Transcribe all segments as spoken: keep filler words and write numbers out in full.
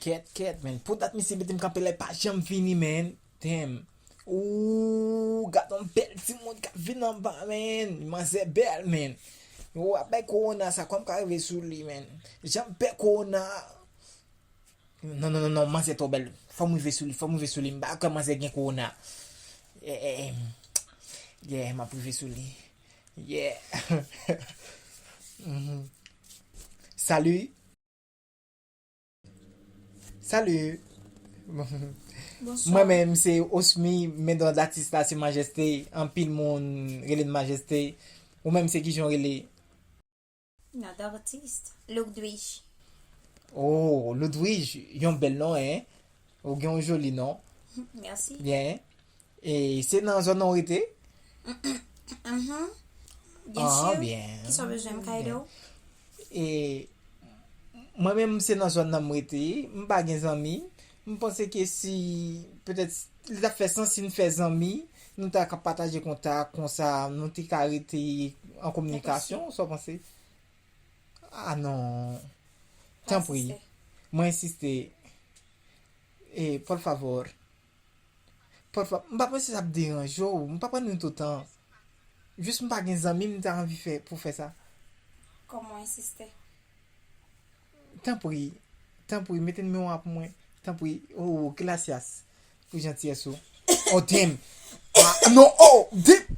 Kèt, kèt, men. Pou dat misye mete m kanpe la, li pa janm vini, men. Damn. Ooh, gad yon bèl timoun k ap vin anba, men. Manzè bèl, men. Ou ap bay kowona sa, kòman m ka rive sou li, men. Jan m pè kowona. Non, non, non, non, manzè twò bèl. Fò m rive sou li, fò m rive sou li. M pa kwè manzè gen kowona. Eh, eh, eh. Yeah, m ap rive sou li. Yeah. Mhm. Salut. Salut. Mwen menm se Osmy, men non atis la se Majeste. Anpil moun rele m Majeste. Ou menm se kijan w rele? Not artist. Ludwig. Oh, Ludwig, yon bèl non, hein? Ou gen yon joli non. Merci. Byen. E se nan zòn nan w rete? Mhm. Byen si. Byen. Kisa w bezwen m ka ede w? E mwen menm se nan zòn nan m rete, m pa gen zanmi. M panse ke si, petèt, li t ap fè sans si n fè zanmi, nou ta ka pataje kontak, konsa nou te ka rete an kominikasyon, sa w panse? Ah non. Tanpri. Mwen ensiste. E, por favor. Por fa-, m pa panse sa ap deranje w. M pa pran nou toutan. Jis m pa gen zanmi m ta anvi fè pou fè sa. Kòman ensiste? Tanpri. Tanpri, mete nimewo a pou mwen. Tanpri. Oh, gracias. Pou jantiyès ou. Oh, damn. Ah, non, oh, damn.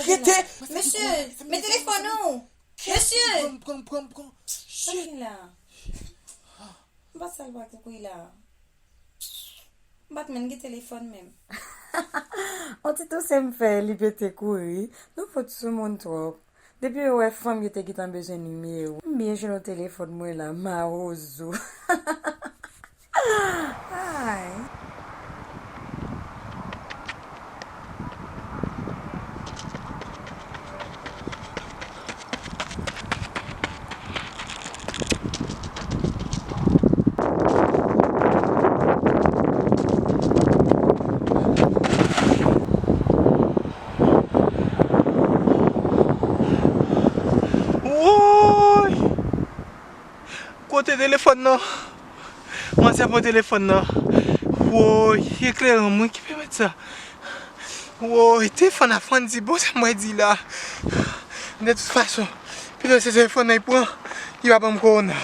Rete. Mesye, men telefòn ou. Mesye. Pran, pran, pran, pran. Sa ki la? M pa t sal pa kouri la. M pa t menm gen telefòn menm. On ti touse m fè, li pete kouri. Nou fout sou moun twòp. Depi yo wè fanm yo te gentan bezwen nimewo. M byen jwenn yon telefòn mwen la, mawozo. Ay. Woy! Kote telefòn nan? Manzè pran telefòn nan. Woy, eklere mwen ki pèmèt sa. Woy, telefòn nan fann di, bon, sa mwen di la. De tout fason, pito se telefòn nan li pran, li pa ban m kowona.